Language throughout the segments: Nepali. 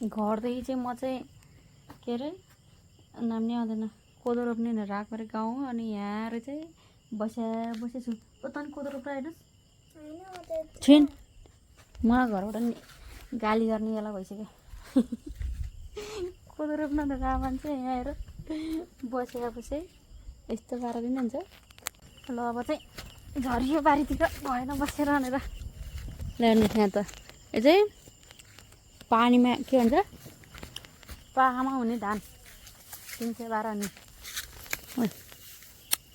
घरदेखि चाहिँ म चाहिँ के अरे नाम नै आउँदैन कोदो रोप्ने भनेर आएको अरे गाउँ अनि यहाँ आएर चाहिँ बसेछु त नि कोदो रोप्दा हेर्नुहोस् छिन् मलाई घरबाट नि गाली गर्ने बेला भइसक्यो कोदो रोप्न त गएको मान्छे यहाँ आएर बसेपछि यस्तो पाराले नि हुन्छ ल अब चाहिँ झरियो बारीतिर भएन बसेर भनेर ल्याउने यहाँ त यो चाहिँ पानीमा के भन्छ पाखामा हुने धान 312 अनि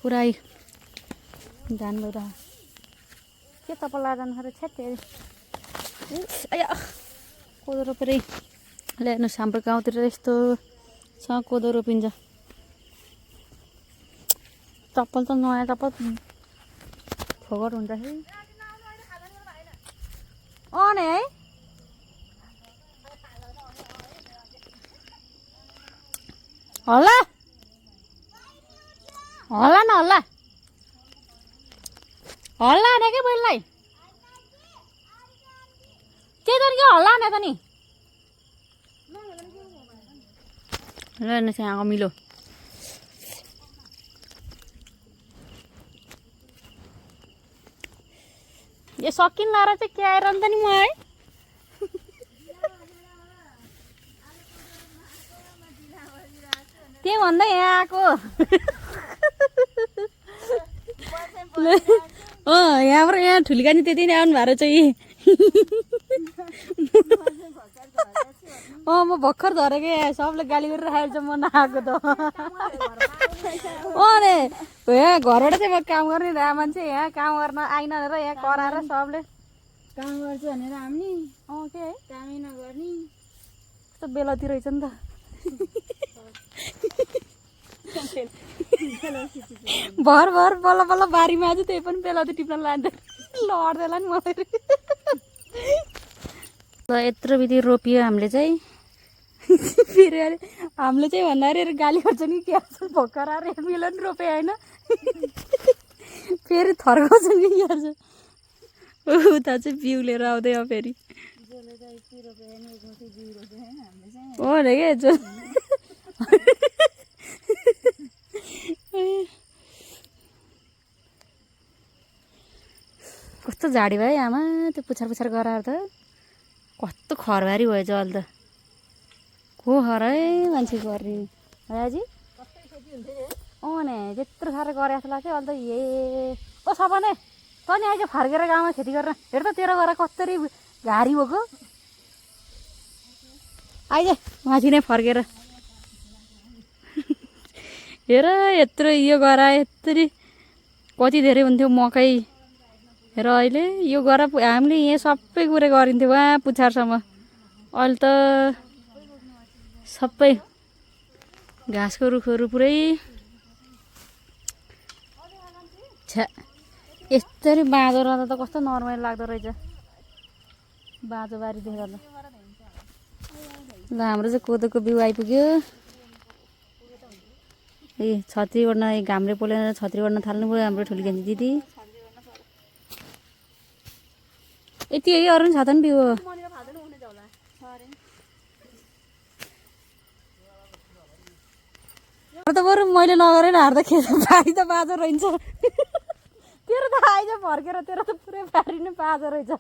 पुरै धान भइरहेको के तपाईँलाई जानु खरे छ्याटे आया कोदो रोपेरै ल्याउनुहोस् हाम्रो गाउँतिर यस्तोसँग कोदो रोपिन्छ चप्पल त नयाँ चप्पल फोगट हुन्छ फेरि नि है हल्ला हल्ला न हल्ला हल्ला ने के बैललाई त्यही त नि के हल्ला ने त नि ल यहाँ मिलो यो सकिन लाएर चाहिँ के आएर नि त नि म है त्यही भन्दा यहाँ आएको यहाँबाट यहाँ ठुलिका नि त्यति नै आउनु भएको चाहिँ म भर्खर झरेको सबले गाली गरिरहेको छ म नआएको त नि यहाँ घरबाट चाहिँ म काम गर्ने मान्छे यहाँ काम गर्न आइन भनेर यहाँ कराएर सबले काम गर्छु भनेर हामी के है कामै नगर्ने कस्तो बेलातिर रहेछ नि त भर बल्ल बल्ल बारीमा आज त्यही पनि बेलाउती टिप्न लाँदैन लड्दैला नि मलाई ल यत्रो बित्ति रोपियो हामीले चाहिँ फेरि अरे हामीले चाहिँ भन्दाखेरि गाली गर्छ नि के गर्छ भर्खर आएर 1 मिलो नि रोपे होइन फेरि थर्काउँछ नि के गर्छ उता चाहिँ बिउ लिएर आउँदै हो फेरि हो रे के जो कस्तो झाडी भयो आमा त्यो पुछार पुछार गराएर त कस्तो खरबारी भएछ अहिले त को खर है मान्छे गर्ने राजी नि त्यत्रो साह्रो गरे जस्तो लाग्छ अहिले त ए ओ सपने त नि आइज फर्केर गाउँमा खेती गर्न हेर त तेरो गएर कसरी घारी भएको आइज माथि नै फर्केर हेर यत्रो यो गरा यत्रो कति धेरै हुन्थ्यो मकै हेर अहिले यो गर हामीले यहाँ सबै कुरा गरिन्थ्यो वहाँ पुछारसम्म अहिले त सबै घाँसको रुखहरू पुरै छ्या यसरी बाँझो रहँदा त कस्तो नर्मल लाग्दो रहेछ बाँझो बारी देखेर त ल हाम्रो चाहिँ कोदोको बिउ आइपुग्यो ए छत्री ओड्न घामले पोलेर छत्री ओड्न थाल्नुभयो हाम्रो ठुली केन्जी दिदी यति है अरू पनि छ त नि बिउ त बरु मैले नगरेर हार्दा खेत बारी त बाँझो रहन्छ तेरो त आइज फर्केर तेरो त पुरै बारी नै बाँझो रहेछ